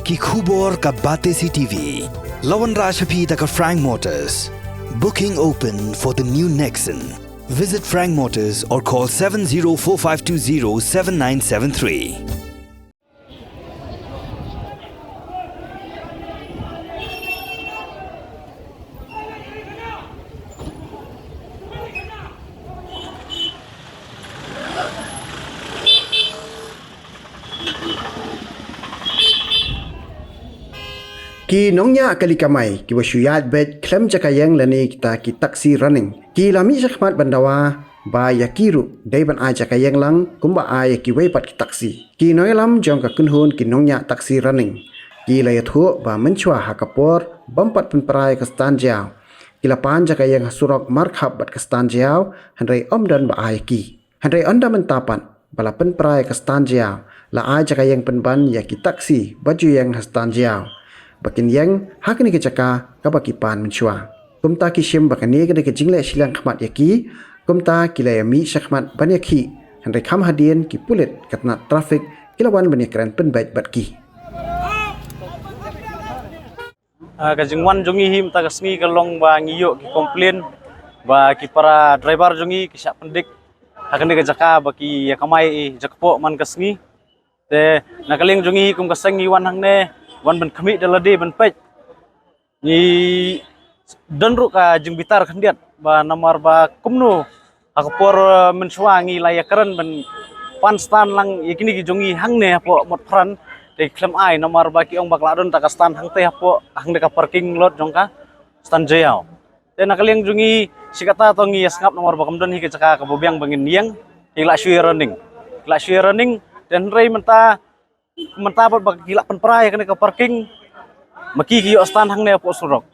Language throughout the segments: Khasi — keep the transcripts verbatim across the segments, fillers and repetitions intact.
Ki khubor ka Batesi T V. La wanrah sha phi da ka Frank Motors. Booking open for the new Nexon. Visit Frank Motors or call seven zero four five two zero seven nine seven three. Ki nongñiah kali kamai kiba shu ïaid beit khlem jaka ïeng lane kita ki taxi running ki la mih shakhmat ban dawa ba ïa ki ruh dei ban ai jaka ïeng lang kumba ai ïa kiwei pat ki taxi. Ki nongïalam jong ka kynhun ki nongñiah taxi running ki la ïathuh ba mynshuwa ha ka por bym pat pynpra ïa ka stand jia, ki la pan jaka ïeng ha surok markhap bad ka stand jia, hynrei ym don ba ai ïa ki. Hynrei ynda mynta pat ba la pynpra ïa ka stand jia, la ai jaka ïeng pynban ïa ki taxi ba ju ïeng ha stand jia ba kin ïeng ha kane ka jaka kaba ki pan mynshuwa. Kumta ki shim ba kane ka dei ka jingleh shiliang khmat ïa ki, kumta ki la ïa mih shakhmat ban ïakhih, hynrei kham hadien ki pulit ka tnat traffic ki la wan ban ïakren pynbeit bad ki. Ah, ka jingwan jong ngi hi mynta ka sngi ka long ba ngi ïoh ki complain ba ki para driver jong ngi ki shah pyndik ha kane ka jaka ba ki ïa kamai jakpoh man ka sngi. Te na ka liang jong ngi hi kum ka seng ngi wan hangne, wan ban khmih da lade ban peit. Ngi don ruh ka jingbitar khyndiat ba namar ba kumno ha ka por, eh, mynshuwa ngi la ïakren ban pan stand lang ïa kine ki jong ngi hangne hapoh Motphran, te khlem ai namar ba ki ong ba ka la don ta ka stand hangtei hapoh hangne ka parking lot jong ka stand jia. Te na ka liang jong ngi shi katta to ngi ïa sngap namar ba kam don hi ka jaka kaba biang ba ngin ïeng, ki la shu ïa running. Ki la shu ïa running, te hynrei mynta mynta bad ba ki la pynpra ïa kane ka parking, ma ki ki ïoh stand hangne hapoh surok.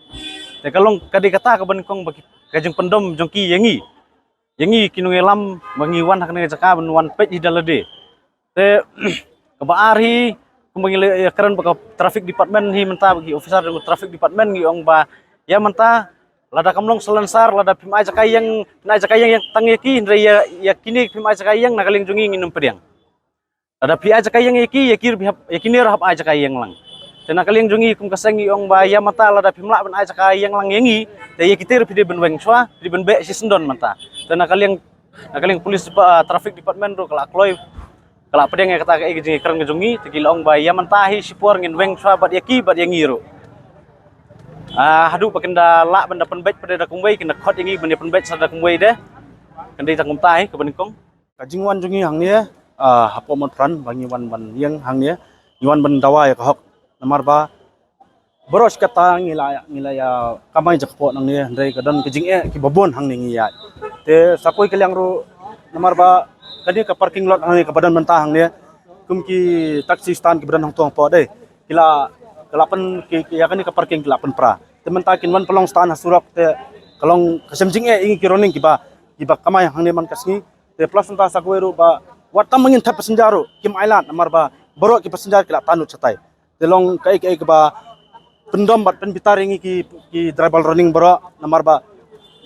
Te ka long ka dei kata kaba nyngkong ba ki, ka jingpyndom jong ki ïa ngi. Ïa ngi ki nongïalam ba ngi wan ha kane ka jaka ban wan peit hi da lade. Te kaba ar hi kumba ngi la ïakren bad ka traffic department hi mynta, bad ki officer jong ka traffic department ngi ong ba ïa mynta lada kam long salonsar, lada phim ai jaka ïeng, phim ai jaka ïeng ïa tang ïa ki, hynrei ïa, ïa kine phim ai jaka ïeng, na ka liang jong ngi ngin ym pdiang. Lada phi ai jaka ïeng ïa ki, ïa ki ruh phi hap, ïa kine ruh hap ai jaka ïeng lang. Te na ka liang jong ngi kum ka seng ngi ong ba ïa mynta lada phim lah ban ai jaka ïeng lang ïa ngi, te ïa kita ruh phi dei ban weng shuwa, phi dei ban beh shisyndon mynta. Te na ka liang, na ka liang police depa-, ah, traffic department ruh ka la kloi, ka la pdiang ïa kata ka, eh, ka jingïakren ka jong ngi, te ki la ong ba ïa mynta hi shipor ngin weng shuwa bad ïa ki bad ïa ngi ruh. Ah, haduh ba kin da lah ban da pynbeit pat da kumwei, kin da khot ïa ngi ban ïa pynbeit sa da kumwei de. Kan dei tang kumta hi kaba nyngkong. Ka jingwan jong ngi hangne, ah, hapoh Motphran ba ngi wan ban ïeng hangne, ngi wan ban dawa ïa ka hok. Namar ba baroh shi katta ngi la, ngi la ïa kamai jakpoh nangne, hynrei ka don ka jingeh kiba bun hangne ngi ïaid. Te sa kawei ka liang ruh namar ba kane ka parking lot hangne kaba don mynta hangne, kum ki taxi stand kiba don hangto hangpoh de, ki la, ki la pyn, ki, ki, ïa kane ka parking ki la pynpra. Te mynta kin wan pynlong stand ha surok te ka long ka shem jingeh ïa ngi ki running kiba, kiba kamai hangne man ka sngi. Te plus mynta sa kawei ruh ba wat tang ba ngin thep passenger ruh kim ailad namar ba baroh ki passenger ki la tan lut shatai. Te long kaei kaei kaba pyndom bad pynbitar ïa ngi ki, ki driver running baroh namar ba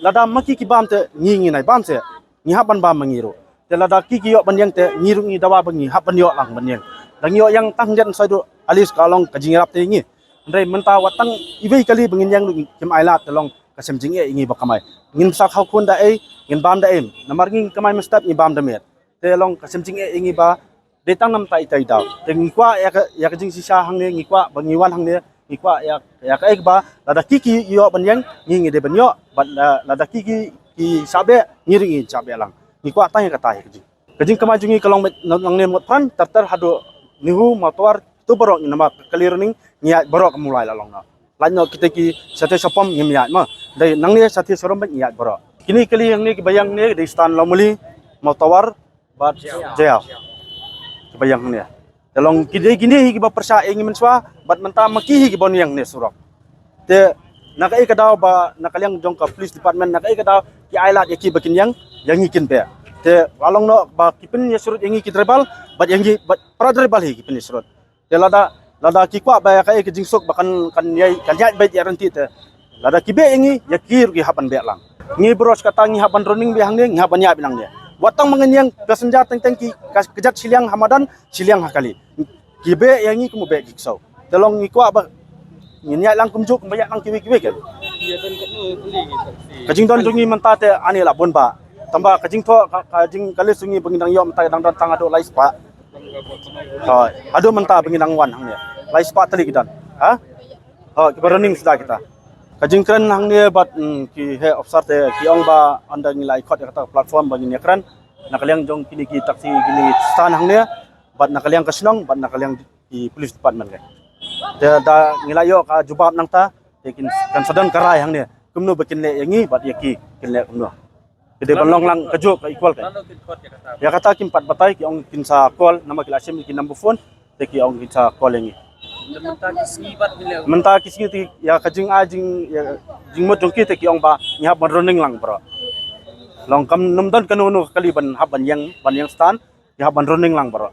lada ma ki ki bam te ngi ngin ai bam seh, ngi hap ban bam ma ngi ruh. Te lada ki ki ïoh ban ïeng te ngi ruh ngi dawa ba ngi hap ban ïoh lang ban ïeng. Da ngi ïoh ïeng tang jan soi ruh alis ka long ka jingïarap te ïa ngi. Hynrei mynta wat tang iwei kali ba ngin ïeng ruh kim ailad te long ka shem jingeh ïa ngi ba kamai. Ngin sa khaw khun da ei, ngin bam da ei. Namar ngi kamai mynstep ngi bam da miet. Te long ka shem jingeh ïa ngi ba dei tang namta ita i daw. Te ngi kwah ïa ka, ïa ka jingshisha hangne ngi kwah ba ngi wan hangne, ngi kwah ïa, ïa kaei kaba lada ki ki ïoh ban ïeng, ngi ngi dei ban ïoh, bad la, lada ki ki, ki shah beh, ngi ruh ngi shah beh lang. Ngi kwah tang ïa kata ïa ka jing. Ka jingkamai jong ngi ka long beit na, nangne Motphran, ter ter haduh Nehu, Mawtawar, to baroh ngi namar ka kali running, ngi ïaid baroh ka Mawlai la long na. Lait noh kita ki Shathie Shapom ngim ïaid ma. Dei nangne Shathie Sharom beit ngi ïaid baroh. Kine kali hangne kiba ïeng hangne, dei stand Lawmuli, Mawtawar, bad Jaïaw. Kiba ïeng hangne. Te long ki dei kine hi kiba pyrshah ïa ngi mynshuwa, bad mynta ma ki hi kiba ïeng hangne surok. Te na kaei ka daw ba na ka liang jong ka police department na kaei ka daw ki ailad ïa ki ba kin ïeng, ïa ngi kin beh. Te la long noh ba ki pynïasyrut ïa ngi ki driver, bad ïa ngi, bad para driver hi ki pynïasyrut. Te lada, lada ki kwah ba ïa kaei ka jingsuk ba kan, kan ïai, kan ïaid beit ïa ryntih te. Lada ki beh ïa ngi, ïa ki ruh ki hap ban beh lang. Ngi baroh shi katta ngi hap ban running beit hangne, ngi hap ban ïaid beit hangne. Wat tang ma ngin ïeng passenger teng teng ki, ka, kjat shiliang ha madan, shiliang ha kali. Ki beh ïa ngi kumba beh ki ksew. Te long ngi kwah ba ngin ïaid lang kumjuh kumba ïaid lang kiwei kiwei kan. Ka jingdon jong ngi mynta te ani la bun ba. Tangba ka jingthoh ka, ka jing ka list jong ngi ba ngi dang ïoh mynta dang don tang haduh lai spah. Hoi, haduh mynta ba ngi dang wan hangne. Lai spah tylli ki don. Ha? Hoi, kiba running suda kita. Ka jingkren hangne bad, mm, ki heh officer te ki ong ba ynda ngi la ïa khot ïa kata ka platform ba ngin ïa kren na ka liang jong kine ki taxi kine stand hangne bad na ka liang ka shnong bad na ka liang ki police department ka. Te da ngi la ïoh ka jubab nangta te kin kan sa don ka rai hangne kumno ba kin leh ïa ngi bad ïa ki kin leh kumno. Te dei ban long lang kajuh ka equal ka. Ïa kata kim pat batai, ki ong kin sa call, namar ki la shim ki number phone, te ki ong kin sa call ïa ngi. Mynta ki sngi te ïa ka jingai jing, ïa jingmut jong ki te ki ong ba ngi hap ban running lang baroh. Long kam nym don kano kano ka kali ban hap ban ïeng, ban ïeng stand, ngi hap ban running lang baroh.